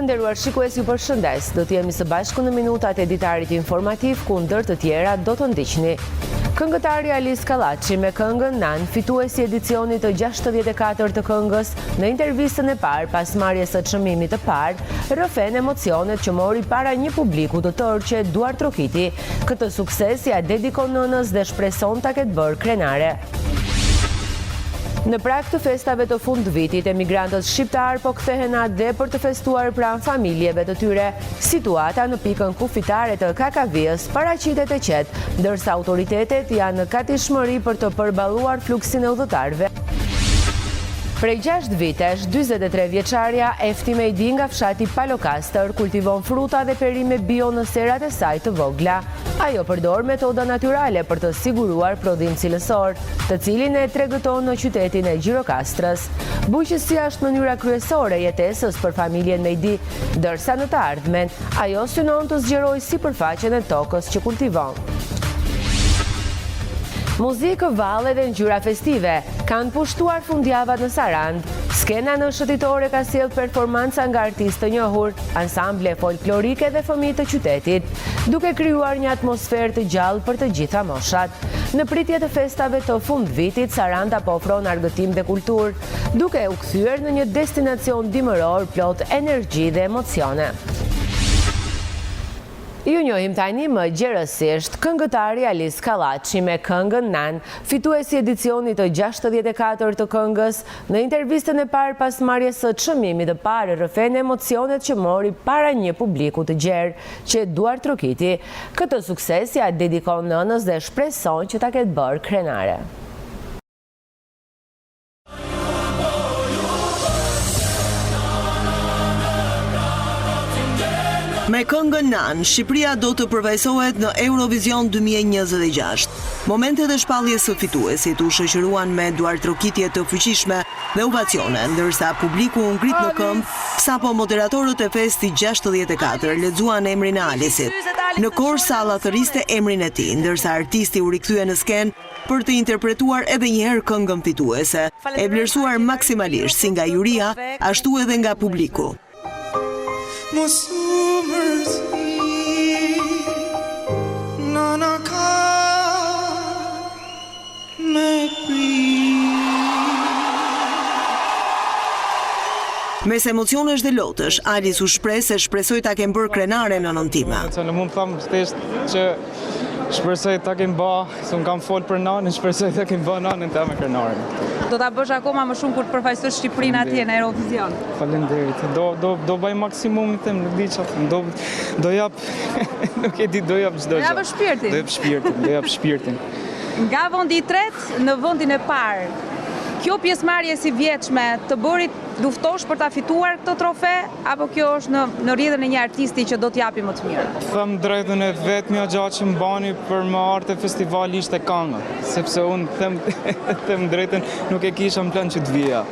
nderuar shikues ju përshëndes, do të jemi së bashku në minutat e ditarit informativ ku ndër të tjera do të ndiqni. Këngëtari Alis Kallaçi me këngën Nanë, fituesi i edicionit të 64 të këngës, në intervistën e parë pas marrjes së çmimit të parë, rrëfen emocionet që mori para një publiku të tërë që e duartrokiti. Këtë sukses ia dedikon nënës dhe shpreson ta ketë bërë krenare. Në prag të festave të fundvitit, emigrantët shqiptarë po kthehen në atdhe për të festuar pranë familjeve të tyre. Situata në pikën kufitare të Kakavijës paraqitet e qetë, ndërsa autoritetet janë në gatishmëri për të përballuar fluksin e udhëtarëve. Prej 6 vitesh, 43 vjeçarja Efti Mejdi nga fshati Palokastër kultivon fruta dhe perime bio në serat e saj të vogla. Ajo përdor metoda natyrale për të siguruar prodhim cilësor, të cilin e tregëton në qytetin e Gjirokastrës. Bujqësia është mënyra kryesore e jetesës për familjen Mejdi, ndërsa në të ardhmen, ajo synon të zgjerojë sipërfaqen e tokës që kultivon. Muzikë, valle dhe ngjyra festive kanë pushtuar fundjavat në Sarandë. Skena në shëtitore ka sjellë performanca nga artistë të njohur, ansamble folklorike dhe fëmijë të qytetit. Duke krijuar një atmosferë të gjallë për të gjitha moshat. Në pritje të festave të fundvitit, Saranda po ofron argëtim dhe kulturë, duke u kthyer në një destinacion dimëror plot energji dhe emocione. Ju njohim tani më gjerësisht, këngëtari Alis Kallaçi me këngën Nanë, fituesi i edicionit të 64 të këngës, Në intervistën e parë pas marrjes së çmimit të parë rrëfen emocionet që mori para një publiku të gjerë që e duartrokiti. Këtë sukses ia dedikon nënës dhe shpreson që ta ketë bërë krenare. Me këngën Nanë, Shqipëria do të përfaqësohet në Eurovision 2026. Momentet e shpalljes së fituesit u shoqëruan me duartrokitje të fuqishme dhe ovacione, ndërsa publiku u ngrit në këmbë sapo moderatorët e Fest 64 lexuan emrin e Alisit. Në kor salla thërriste emrin e tij, ndërsa artisti u rikthye në skenë për të interpretuar edhe një herë këngën fituese, e vlerësuar maksimalisht si nga juria, ashtu edhe nga publiku. Mos u mërzit, nana ka me prit. Mes emocionesh dhe lotësh, Alis u shpreh se shpresoj ta kem bërë krenare nënën time. Unë mund të them thjesht që shpresoj ta kem ba Se unë kam folë për nanën, shpresoj ta kem ba nanën teme krenare. Do ta bësh akoma më shumë kur të përfaqësosh Shqipërinë atje në Eurovision. Faleminderit. Do do do bëj maksimumin tim, nuk di çfarë them. Do do jap nuk e di, do jap çdo gjë. Do japësh shpirtin. Do jap shpirtin, do jap shpirtin. Nga vendi i tretë në vendin e parë. Kjo pjesëmarrje e sivjetshme të bëri të luftosh për ta fituar këtë trofe apo kjo është në në rrjedhën e një artisti që do të japi më të mirën? Të them drejtën e vetmja gja që më bani për me ardhë te festivali ishte kanga, sepse unë them them drejtën nuk e kisha në plan që të vija.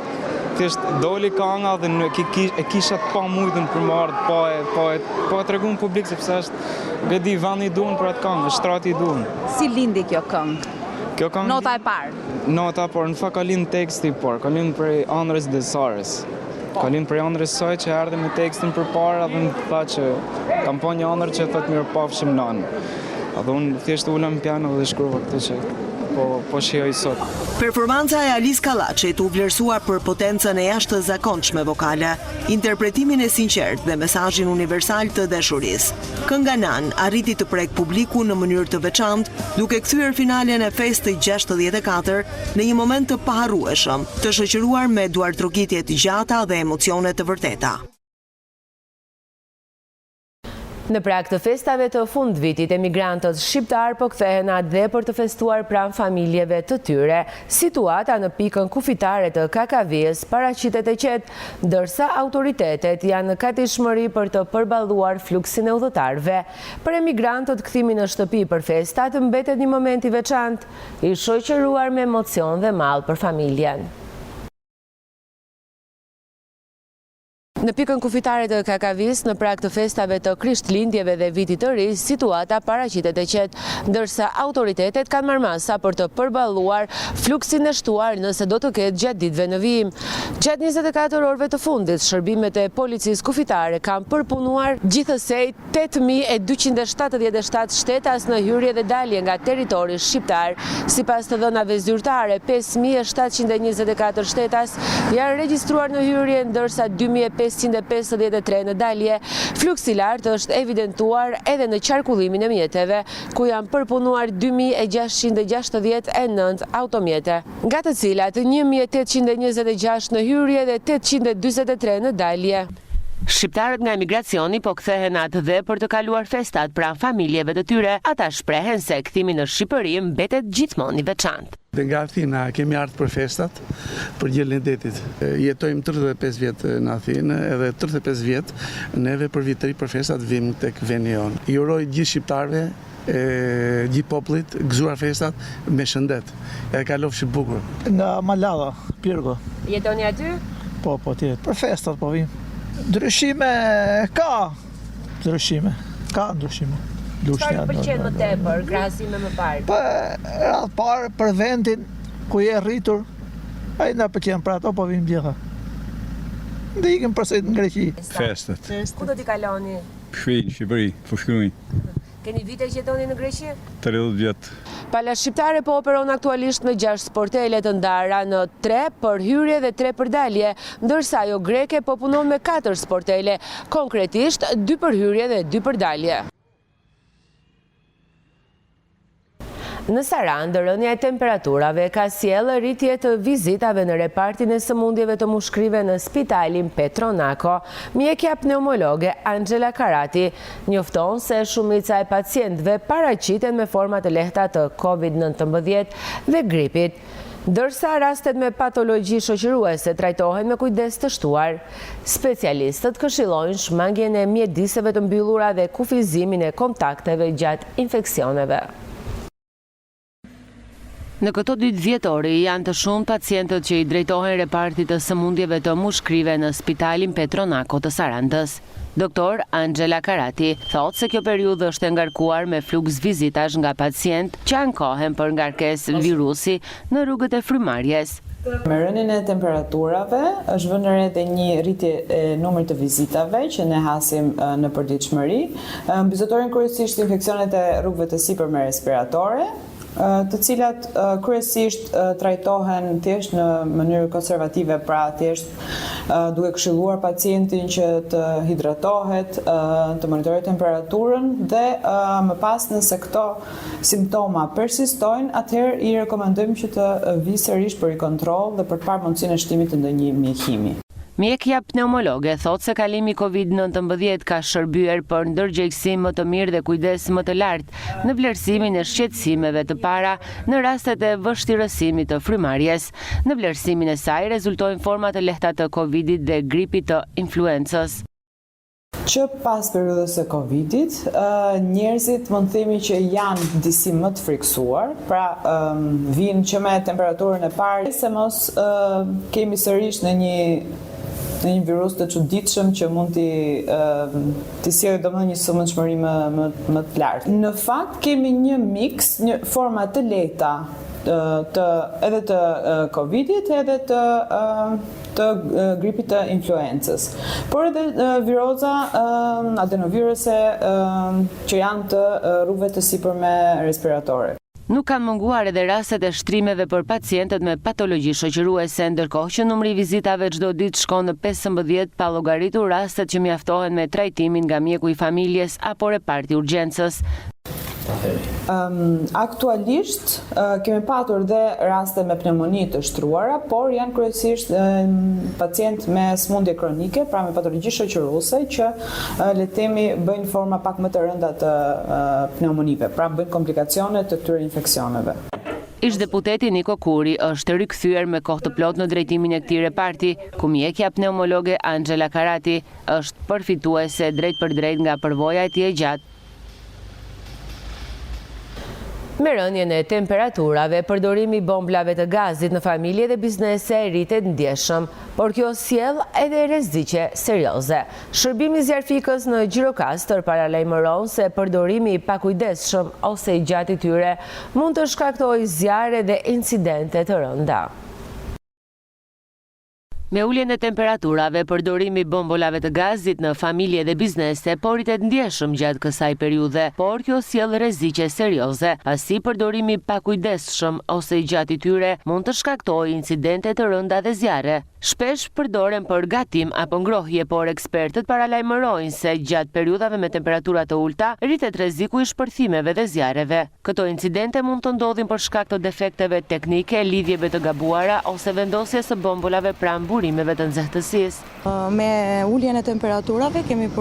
Thjesht doli kanga dhe nuk e, e kisha të pamujtun për me ardhë pa e pa e pa e tregu në publik sepse është nuk e di vendi i duhun për atë kangë, është shtrati i duhun. Si lindi kjo këngë? Kjo këngë Nota e parë. Nota, por në fakt ka lind teksti por, ka lind prej andrrës dhe Sarës. Po. Ka lind prej andrrës saj që erdhi me tekstin përpara dhe më tha që kam pa një andërr që thotë mirupafshim nanë. Dhe unë thjesht u ula në piano dhe shkruva këtë që po, po shijoj sot. Performanca e Alis Kallaçit u vlerësua për potencën e jashtëzakonshme vokale, interpretimin e sinqertë dhe mesazhin universal të dashurisë. Kënga Nanë arriti të prekë publikun në mënyrë të veçantë, duke kthyer finalen e Fest 64 në një moment të paharrueshëm, të shoqëruar me duartrokitje të gjata dhe emocione të vërteta. Në prag të festave të fundvitit, emigrantët shqiptarë po kthehen në atdhe për të festuar pranë familjeve të tyre. Situata në pikën kufitare të Kakavijës paraqitet e qetë, ndërsa autoritetet janë në gatishmëri për të përballuar fluksin e udhëtarëve. Për emigrantët kthimi në shtëpi për festat mbetet një moment i veçantë, i shoqëruar me emocion dhe mall për familjen. Në pikën kufitare të Kakavijës, në prag të festave të Krishtlindjeve dhe Vitit të Ri, situata paraqitet e qetë, ndërsa autoritetet kanë marrë masa për të përballuar fluksin e shtuar nëse do të ketë gjatë ditëve në vijim. Gjatë 24 orëve të fundit, shërbimet e policisë kufitare kanë përpunuar gjithsej 8277 shtetas në hyrje dhe dalje nga territori shqiptar. Sipas të dhënave zyrtare, 5724 shtetas janë regjistruar në hyrje, ndërsa 2553 në dalje. Fluks i lartë është evidentuar edhe në qarkullimin e mjeteve, ku janë përpunuar 2669 automjete, nga të cilat 1826 në hyrje dhe 843 në dalje. Shqiptarët nga emigracioni po kthehen në atdhe për të kaluar festat pranë familjeve të tyre. Ata shprehen se kthimi në Shqipëri mbetet gjithmonë i veçantë. Dhe nga Athina kemi ardhur për festat, për Dielën e Detit. Jetojmë 35 vjet në Athinë, edhe 35 vjet neve për Vit të Ri për festat vijmë tek vendi jonë. I uroj gjithë shqiptarëve e gjithë popullit gëzuar festat me shëndet edhe kalofshi bukur. Nga Malada, Pirgu. Jetoni aty? Po, po, atje. Për festat po vim. Ndryshime ka, ndryshime, ka ndryshime. Çfarë ju pëlqen më tepër, krahasim me më parë? Po, radhë parë për vendin ku je rritur, ai na pëlqen për ato po vim gjitha. Dhe ikim përsëri në Greqi. Festat. Ku do t'i kaloni? Shpi, në Shqipëri, Fushë-Krujë. Keni vite që jetoni në Greqi? 30 vjet. Pala shqiptare po operon aktualisht me 6 sportele të ndara në 3 për hyrje dhe 3 për dalje, ndërsa ajo greke po punon me 4 sportele, konkretisht 2 për hyrje dhe 2 për dalje. Në Sarandë, rënia e temperaturave ka sjellë rritje të vizitave në repartin e sëmundjeve të mushkrive në spitalin Petro Nako. Mjekja pneumologe Angela Karati njofton se shumica e pacientëve paraqiten me forma të lehta të Covid-19 dhe gripit, ndërsa rastet me patologji shoqëruese trajtohen me kujdes të shtuar. Specialistët këshillojnë shmangien e mjediseve të mbyllura dhe kufizimin e kontakteve gjatë infeksioneve. Në këto ditë dhjetori janë të shumtë pacientët që i drejtohen repartit të sëmundjeve të mushkrive në spitalin Petro Nako të Sarandës. Doktor Angela Karati thotë se kjo periudhë është e ngarkuar me fluks vizitash nga pacientë që ankohen për ngarkesë virusi në rrugët e frymëmarrjes. Me rënien e temperaturave është vënë re dhe një rritje e numrit të vizitave që ne hasim në përditshmëri. Mbizotërojnë kryesisht infeksionet e rrugëve të sipërme respiratore, të cilat kryesisht trajtohen thjesht në mënyrë konservative, pra thjesht duke këshilluar pacientin që të hidratohet, të monitorojë temperaturën dhe më pas nëse këto simptoma persistojnë, atëherë i rekomandojmë që të vijë sërish për rikontroll dhe për të parë mundësinë e shtimit të ndonjë mjekimi. Mjekja pneumologe thotë se kalimi i Covid 19 ka shërbyer për ndërgjegjësim më të mirë dhe kujdes më të lartë në vlerësimin e shqetësimeve të para në rastet e vështirësimit të frymëmarrjes. Në vlerësimin e saj rezultojnë forma të lehta të Covidit dhe gripit të influencës. Që pas periudhës së Covidit, njerëzit mund të themi që janë disi më të frikësuar, pra vijnë që me temperaturën e parë se mos kemi sërish në një në një virus të çuditshëm që mund t'i t'i sjellë domethënë një sëmundshmëri më më më të lartë. Në fakt kemi një miks, një forma të lehta të edhe të Covidit edhe të të gripit të influencës, por edhe viroza, adenoviruse që janë të rrugëve të sipërme respiratore. Nuk kanë munguar edhe rastet e shtrimeve për pacientët me patologji shoqëruese, ndërkohë që numri i vizitave çdo ditë shkon në 15 pa llogaritur rastet që mjaftohen me trajtimin nga mjeku i familjes apo reparti i urgjencës. Aktualisht kemi patur dhe raste me pneumoni të shtruara, por janë kryesisht pacientë me sëmundje kronike, pra me patologji shoqëruese që le të themi bëjnë forma pak më të rënda të pneumonive, pra bëjnë komplikacione të këtyre infeksioneve. Ish-deputeti Niko Kuri është rikthyer me kohë të plotë në drejtimin e këtij reparti, ku mjekja pneumologe Angela Karati është përfituese drejtpërdrejt nga përvoja e tij e gjatë. Me rënien e temperaturave, përdorimi i bombolave të gazit në familje dhe biznese rritet ndjeshëm, por kjo sjell edhe rreziqe serioze. Shërbimi zjarrfikës në Gjirokastër paralajmëron se përdorimi i pakujdesshëm ose i gjatë i tyre mund të shkaktojë zjarre dhe incidente të rënda. Me uljen e temperaturave, përdorimi i bombolave të gazit në familje dhe biznese po rritet ndjeshëm gjatë kësaj periudhe, por kjo sjell rreziqe serioze, pasi përdorimi i pakujdesshëm ose i gjatë i tyre mund të shkaktojë incidente të rënda dhe zjarre. Shpesh përdoren për gatim apo ngrohje, por ekspertët paralajmërojnë se gjatë periudhave me temperatura të ulëta rritet rreziku i shpërthimeve dhe zjarreve. Këto incidente mund të ndodhin për shkak të defekteve teknike, lidhjeve të gabuara ose vendosjes së bombolave pranë burimeve të nxehtësisë. Me uljen e temperaturave kemi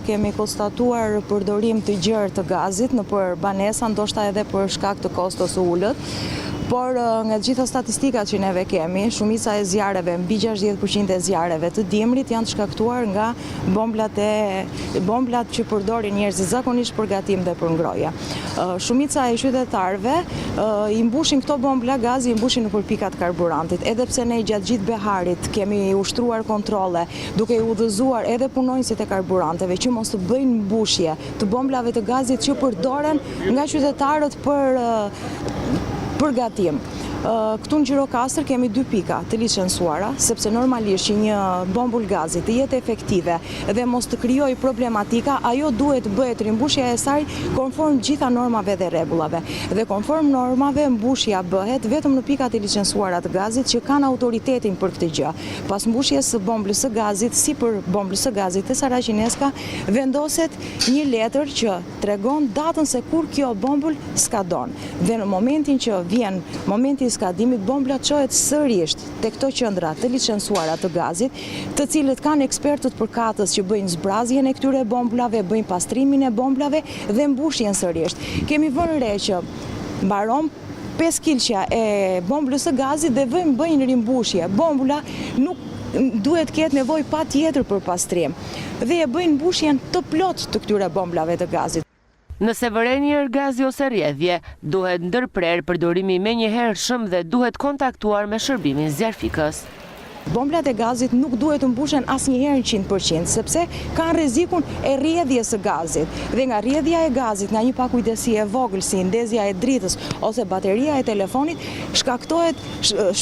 kemi konstatuar përdorim të gjerë të gazit nëpër banesa, ndoshta edhe për shkak të kostos së ulët. Por nga të gjitha statistikat që neve kemi, shumica e zjarreve, mbi 60% e zjarreve të dimrit janë të shkaktuar nga bomblat e bomblat që përdorin njerëzit zakonisht për gatim dhe për ngrohje. Shumica e qytetarëve i mbushin këto bombla gazi, i mbushin nëpër pikat e karburantit. Edhe pse ne gjatë gjithë beharit kemi ushtruar kontrolle, duke i udhëzuar edhe punonjësit e karburanteve që mos të bëjnë mbushje të bomblave të gazit që përdoren nga qytetarët për për gatim. Këtu në Gjirokastër kemi dy pika të licensuara, sepse normalisht që një bombul gazi të jetë efektive dhe mos të krijojë problematika, ajo duhet të bëhet rimbushja e saj konform gjitha normave dhe rregullave. Dhe konform normave mbushja bëhet vetëm në pikat e licensuara të gazit që kanë autoritetin për këtë gjë. Pas mbushjes së bomblës së gazit, sipër bomblës së gazit te Saraqineska vendoset një letër që tregon datën se kur kjo bombul skadon dhe në momentin që vjen momenti i skadimit bombla çohet sërisht te këto qendra të licensuara të gazit, të cilët kanë ekspertët përkatës që bëjnë zbrazjen e këtyre bomblave, bëjnë pastrimin e bomblave dhe mbushjen sërisht. Kemi vënë re që mbaron 5 kilçja e bomblës së gazit dhe vëjnë bëjnë rimbushje. Bombla nuk duhet të ketë nevojë patjetër për pastrim dhe e bëjnë mbushjen të plotë të këtyre bomblave të gazit. Nëse vëreni erë gazi ose rrjedhje, duhet ndërprerë përdorimi i menjëhershëm dhe duhet kontaktuar me shërbimin zjarrfikës. Bomblat e gazit nuk duhet të mbushen asnjëherë 100%, sepse kanë rrezikun e rrjedhjes së gazit. Dhe nga rrjedhja e gazit, nga një pakujdesi e vogël si ndezja e dritës ose bateria e telefonit, shkaktohet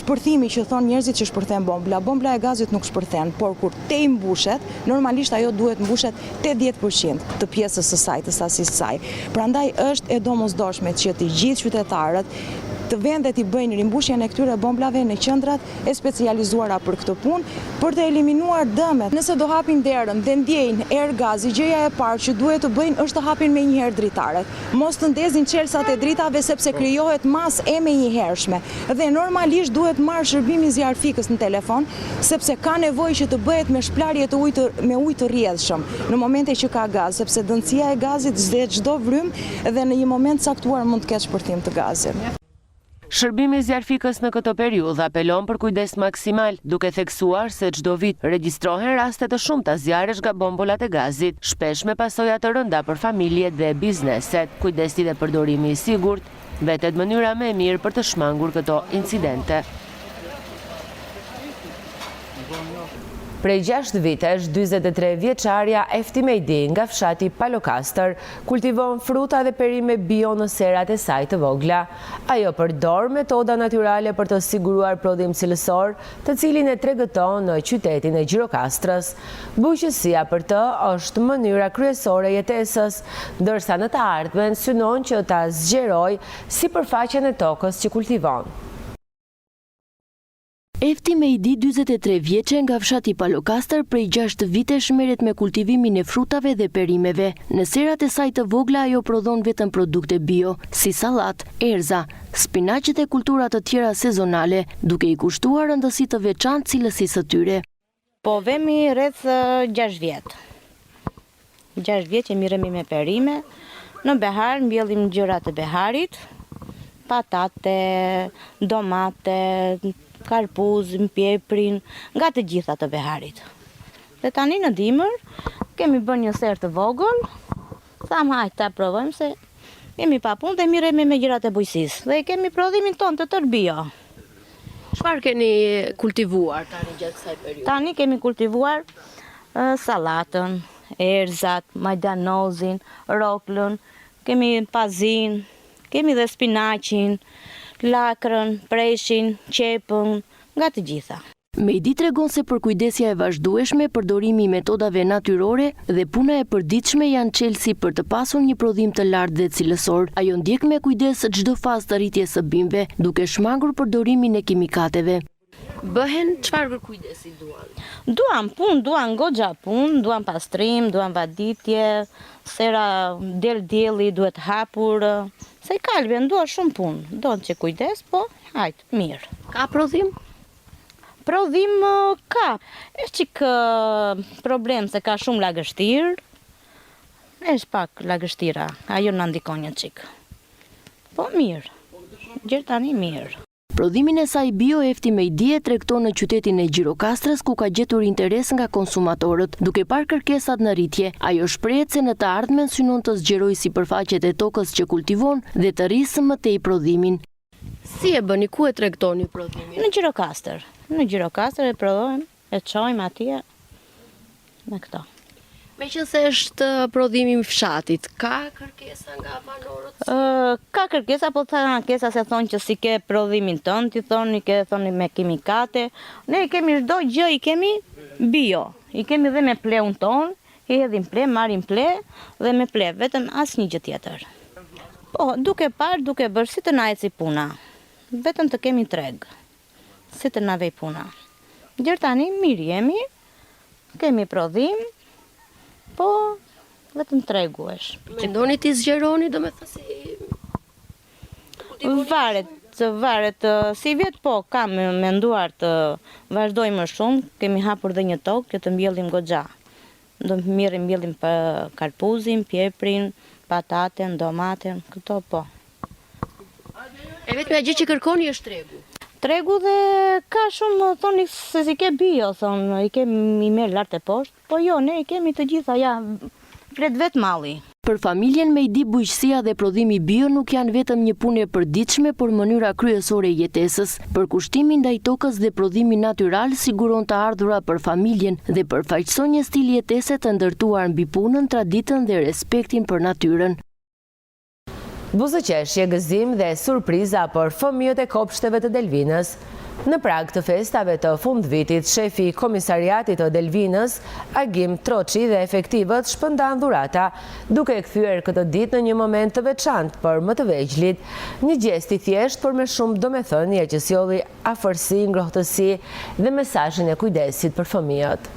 shpërthimi që thonë njerëzit që shpërthen bombla. Bombla e gazit nuk shpërthen, por kur tejmbushet, normalisht ajo duhet mbushet 80% të pjesës së saj, të sasisë së saj. Prandaj është e domosdoshme që të gjithë qytetarët të venë dhe t'i bëjnë rimbushjen e këtyre bomblave në qendrat e specializuara për këtë punë, për të eliminuar dëmet. Nëse do hapin derën dhe ndjejnë erë gazi, gjëja e parë që duhet të bëjnë është të hapin menjëherë dritaret. Mos të ndezin çelësat e dritave sepse krijohet masë e menjëhershme dhe normalisht duhet marrë shërbimi zjarrfikës në telefon sepse ka nevojë që të bëhet me shplarje të ujë të me ujë të rrjedhshëm në momente që ka gaz sepse dendësia e gazit zë çdo vrymë dhe në një moment të caktuar mund të ketë shpërthim të gazit. Shërbimi zjarrfikës në këtë periudhë apelon për kujdes maksimal, duke theksuar se çdo vit regjistrohen raste të shumta zjarresh nga bombolat e gazit, shpesh me pasoja të rënda për familjet dhe bizneset. Kujdesi dhe përdorimi i sigurt mbetet mënyra më e mirë për të shmangur këto incidente. Prej 6 vitesh, 43 vjeçarja Efti Mejdi nga fshati Palokastër kultivon fruta dhe perime bio në serat e saj të vogla. Ajo përdor metoda natyrale për të siguruar prodhim cilësor, të cilin e tregëton në qytetin e Gjirokastrës. Bujqësia për të është mënyra kryesore e jetesës, ndërsa në të ardhmen synon që ta zgjerojë sipërfaqen e tokës që kultivon. Efti Mejdi, 43 vjeçe, nga fshati Palokastër, prej 6 vitesh merret me kultivimin e frutave dhe perimeve. Në serat e saj të vogla ajo prodhon vetëm produkte bio, si sallatë, erëza, spinaq dhe kultura të tjera sezonale, duke i kushtuar rëndësi të veçantë cilësisë së tyre. Po vemi rreth 6 vjet. 6 vjet që mirremi me perime. Në behar mbjellim gjërat e beharit, patate, domate, karpuzin, pjeprin, nga të gjitha të beharit. Dhe tani në dimër kemi bërë një serë të vogël, thamë hajt ta provojmë se. Jemi pa punë dhe mirremi me gjërat e bujqësisë. Dhe kemi prodhimin tonë të tërë bio. Çfarë keni kultivuar tani gjatë kësaj periudhe? Tani kemi kultivuar sallatën, erzat, majdanozin, roklën, kemi pazin, kemi dhe spinaqin, lakrën, preshin, qepën, nga të gjitha. Mejdi tregon se përkujdesja e vazhdueshme, përdorimi i metodave natyrore dhe puna e përditshme janë çelësi për të pasur një prodhim të lartë dhe cilësor. Ajo ndjek me kujdes çdo fazë të rritjes së bimëve, duke shmangur përdorimin e kimikateve. Bëhen çfarë kujdesi duan? Duan punë, duan goxha punë, duan pastrim, duan vaditje, sera del dielli duhet hapur, se kalben, duan shumë punë, duan çik kujdes, po hajt, mirë. Ka prodhim? Prodhim ka. Është çik problem se ka shumë lagështirë. Është pak lagështira, ajo na ndikon një çik. Po mirë. Gjer tani mirë. Prodhimin e saj bio Efti Mejdi e tregton në qytetin e Gjirokastrës ku ka gjetur interes nga konsumatorët. Duke parë kërkesat në rritje, ajo shprehet se në të ardhmen synon të zgjerojë sipërfaqet e tokës që kultivon dhe të rrisë më tej prodhimin. Si e bëni, ku e tregtoni prodhimin? Në Gjirokastër. Në Gjirokastër e prodhojmë, e çojmë atje me këto. Meqenëse është prodhimi i fshatit, ka kërkesa nga banorët? Ka kërkesa, po tha kërkesa se thonë që s'i ke prodhimin tënd, ti thonë i ke thonë me kimikate. Ne i kemi çdo gjë i kemi bio. I kemi dhe me plehun tonë, I hedhim pleh, marrim pleh dhe me pleh, vetëm asnjë gjë tjetër. Po, duke parë, duke bërë, si të na eci puna. Vetëm të kemi treg. Si të na vejë puna. Gjer tani mirë jemi, kemi prodhim, po vetëm tregu është. Mendoni t'i zgjeroni, domethënë si Varet, varet, sivjet po, kam menduar të vazhdoj më shumë, kemi hapur dhe një tokë që të mbjellim goxha. Do mirrim mbjellim karpuzin, pjeprin, pataten, domaten, këto po. E vetmja gjë që kërkoni është tregu. Tregu dhe ka shumë thonë se s'i ke bio, thonë, i ke i merr lart e poshtë. Po jo, ne i kemi të gjitha, ja, flet vetë malli. Për familjen Mejdi bujqësia dhe prodhimi bio nuk janë vetëm një punë e përditshme, por mënyra kryesore e jetesës. Përkushtimi ndaj tokës dhe prodhimi natyral siguron të ardhura për familjen dhe përfaqëson një stil jetese të ndërtuar mbi punën, traditën dhe respektin për natyrën. Buzëqeshje, gëzim dhe surpriza për fëmijët e kopshteve të Delvinës. Në prag të festave të fundvitit, shefi i Komisariatit të Delvinës, Agim Troçi dhe efektivët shpërndanë dhurata, duke e kthyer këtë ditë në një moment të veçantë për më të vegjlit. Një gjest i thjeshtë, por me shumë domethënie që solli afërsi, ngrohtësi dhe mesazhin e kujdesit për fëmijët.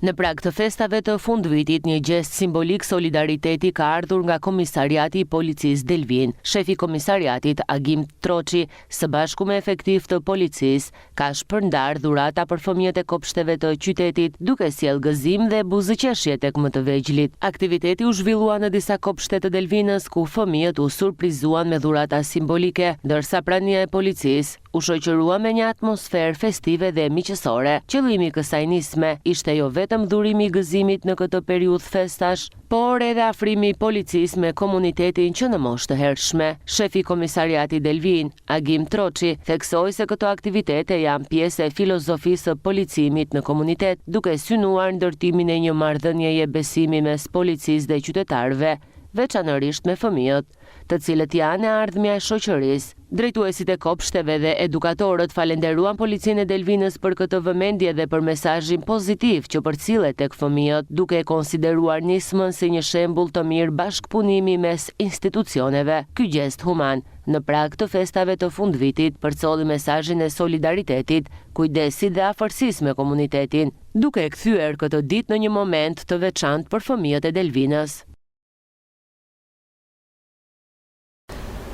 Në prag të festave të fundvitit, një gjest simbolik solidariteti ka ardhur nga Komisariati i Policisë Delvinë. Shefi i komisariatit, Agim Troçi, së bashku me efektivë të policisë, ka shpërndarë dhurata për fëmijët e kopshteve të qytetit, duke sjellë gëzim dhe buzëqeshje tek më të vegjlit. Aktiviteti u zhvillua në disa kopshte të Delvinës, ku fëmijët u surprizuan me dhurata simbolike, ndërsa prania e policisë u shoqërua me një atmosferë festive dhe miqësore. Qëllimi i kësaj nisme ishte jo vetëm dhurimi i gëzimit në këtë periudhë festash, por edhe afrimi i policisë me komunitetin që në moshë të hershme. Shefi i Komisariatit Delvinë, Agim Troçi, theksoi se këto aktivitete janë pjesë e filozofisë së policimit në komunitet, duke synuar ndërtimin e një marrëdhënieje besimi mes policisë dhe qytetarëve, veçanërisht me fëmijët. të cilët janë e ardhmja e shoqërisë. Drejtuesit e kopshteve dhe edukatorët falenderuan Policinë e Delvinës për këtë vëmendje dhe për mesazhin pozitiv që përcillet tek fëmijët, duke e konsideruar nismën si një shembull të mirë bashkëpunimi mes institucioneve. Ky gjest human, në prag të festave të fundvitit, përcolli mesazhin e solidaritetit, kujdesit dhe afërsisë me komunitetin, duke e kthyer këtë ditë në një moment të veçantë për fëmijët e Delvinës.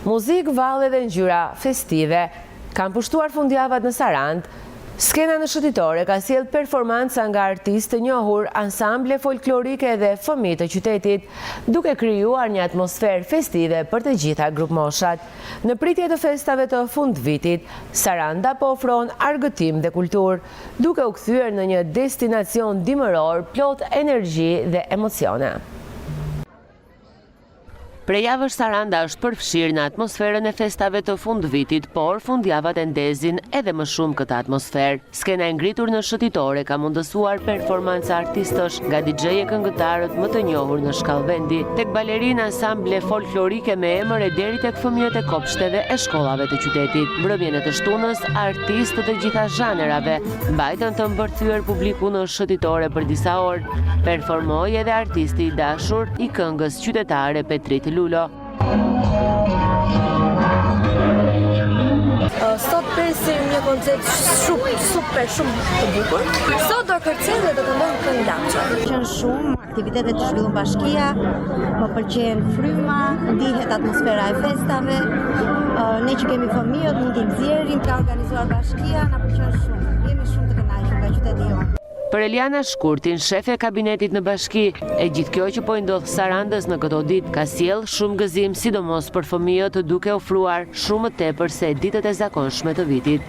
Muzikë, valle dhe ngjyra festive kanë pushtuar fundjavat në Sarandë. Skena në shëtitore ka sjellë performanca nga artistë të njohur, ansamble folklorike dhe fëmijë të qytetit, duke krijuar një atmosferë festive për të gjitha grupmoshat. Në pritje të festave të fundvitit, Saranda po ofron argëtim dhe kulturë, duke u kthyer në një destinacion dimëror plot energji dhe emocione. Prej javësh Saranda është përfshirë në atmosferën e festave të fundvitit, por fundjavat e ndezin edhe më shumë këtë atmosferë. Skena e ngritur në shëtitore ka mundësuar performanca artistësh nga DJ e këngëtarët më të njohur në shkallë vendi, tek balerinë ansamble folklorike me emër e deri tek fëmijët e kopshteve e shkollave të qytetit. Mbrëmjen e të shtunës, artistë të të gjitha zhanerave mbajtën të mbërthyer publikun në shëtitore për disa orë. Performoi edhe artisti i dashur i këngës qytetare Petrit Lulo. Sot presim një koncert shumë super shumë të bukur. Sot do kërcejmë dhe do këndojmë këngë labçe. Më pëlqen shumë aktivitetet që zhvillon bashkia, më pëlqen fryma, ndihet atmosfera e festave. Ne që kemi fëmijët mund t'i nxjerrim, ka organizuar bashkia, na pëlqen shumë. Jemi shumë të kënaqur nga qyteti jonë. Për Eliana Shkurtin, shefe e kabinetit në bashki, e gjithë kjo që po i ndodh Sarandës në këto ditë ka sjellë shumë gëzim sidomos për fëmijët duke ofruar shumë më tepër se ditët e zakonshme të vitit.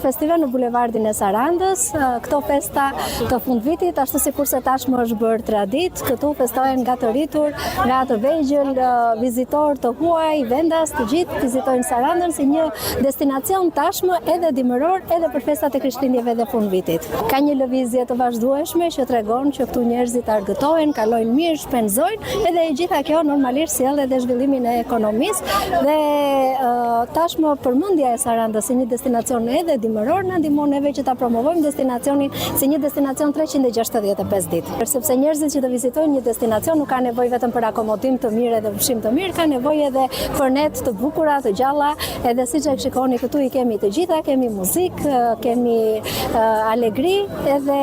Festival në bulevardin e Sarandës, këto festa të fundvitit, ashtu sikurse tashmë është bërë traditë, këtu festohen nga të rritur, nga të vegjël, vizitorë të huaj, vendas, të gjithë vizitojnë Sarandën si një destinacion tashmë edhe dimëror edhe për festat e Krishtlindjeve dhe fundvitit. Ka një lëvizje të vazhdueshme që tregon që këtu njerëzit argëtohen, kalojnë mirë, shpenzojnë, edhe e gjitha kjo normalisht sjell edhe zhvillimin e ekonomisë dhe tashmë përmendja e Sarandës si një destinacion edhe dimëror na ndihmon neve që ta promovojmë destinacionin si një destinacion 365 ditë. Sepse njerëzit që të vizitojnë një destinacion nuk kanë nevojë vetëm për akomodim të mirë edhe ushqim të mirë, kanë nevojë edhe për net të bukura, të gjalla, edhe siç e shikoni këtu i kemi të gjitha, kemi muzikë, kemi alegri edhe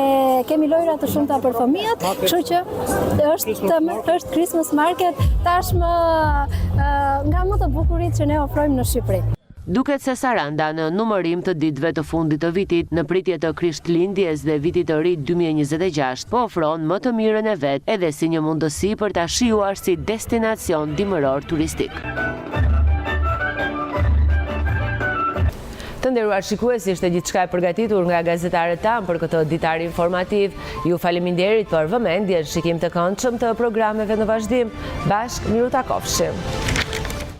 kemi lojra të shumta për fëmijët, kështu që është është Christmas market tashmë nga më të bukurit që ne ofrojmë në Shqipëri. Duket se Saranda në numërim të ditëve të fundit të vitit, në pritje të Krishtlindjes dhe Vitit të Ri 2026, po ofron më të mirën e vet edhe si një mundësi për ta shijuar si destinacion dimëror turistik. Të nderuar shikues, ishte gjithçka e përgatitur nga gazetarët tanë për këtë ditar informativ. Ju faleminderit për vëmendjen, shikim të këndshëm të programeve në vazhdim. Bashkë, mirutakofshim.